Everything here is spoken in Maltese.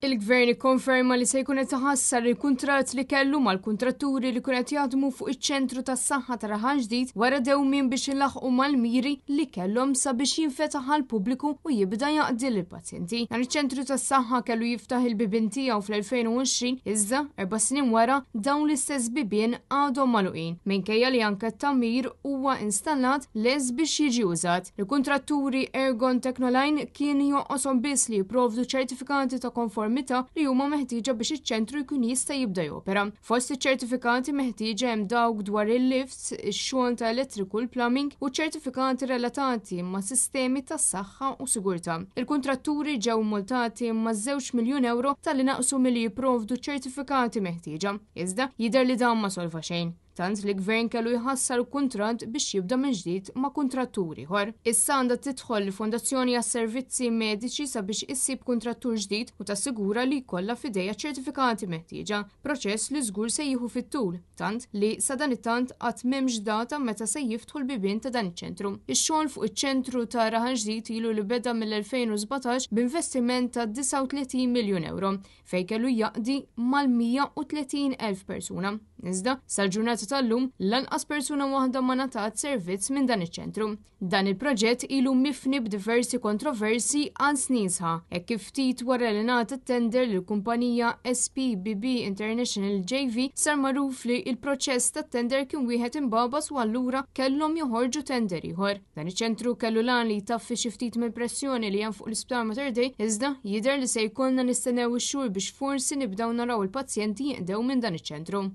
Il-Gvern ikkonferma li se jkun qed iħassar il-kuntratt li kellu mal-kuntratturi li kienu qed jaħdmu fuq iċ-ċentru tas-saħħa ta' Raħal Ġdid wara dewmien biex ilaħħqu mal-miri li kellhom sabiex jinfetaħ għall-pubbliku u jibda jaqdi lill-pazjenti. Dan iċ-ċentru tas-saħħa kellu jiftaħ il-bibien tiegħu fl-2020 iżda erba' snin wara dawn l-istess bibien għadhom magħluqin minkejja li anke t-tagħmir huwa installat lest biex jiġi użat. Il-kuntratturi Ergon Technoline kien jonqoshom biss li jipprovdu ċertifikati ta' konformità li huma meħtieġa biex iċ-ċentru jkun jista' jibda jopera. Fost iċ-ċertifikati meħtieġa hemm dawk dwar il-lifts, ix-xogħol ta' elettriku, l-plumbing u ċertifikati relatati ma' sistemi tas-saħħa u sigurtà. Il-kuntratturi ġew multati ma' 2 miljun euro talli naqsu milli jipprovdu ċertifikati meħtieġa. Iżda jidher li dan ma solva xejn. Tant li gvern kellu jħassar kuntratt biex jibda minn ġdid ma' kuntrattur ieħor. Issa għandha tidħol il-Fondazzjoni għas-Servizzi Mediċi sabiex issib kuntrattur ġdid u tassigura li jkollha f'idejha ċertifikati meħtieġa, proċess li żgur se jieħu fit-tul, tant li sadanittant għad m'hemmx data meta se jiftħu l-bibien ta' dan iċ-ċentru. Ix-xogħol fuq iċ-ċentru ta' Raħal Ġdid ilu li beda mill-2017 b'investiment ta' 39 miljun ewro, fejn kellu jaqdi mal-130,000 persuna. Iżda, sal-ġurnata tal-lum, lanqas persuna waħda ma ngħatat servizz minn dan iċ-ċentru. Dan il-proġett ilu mifni b'diversi kontroversi għal snin sħaħ, hekk kif ftit wara li ngħata tender lil kumpanija SPBB International JV sar magħruf li il-proċess tat-tender kien wieħed imbagħbas u allura kellhom joħorġu tender ieħor. Dan iċ-ċentru kellu l-għan li jtaffi xi ftit mill-pressjoni li hemm fuq l-Isptar Mater Dei, iżda jidher li se jkollna nistennew ix-xhur biex forsi nibdew naraw il-pazjenti jinqdew minn dan iċ-ċentru.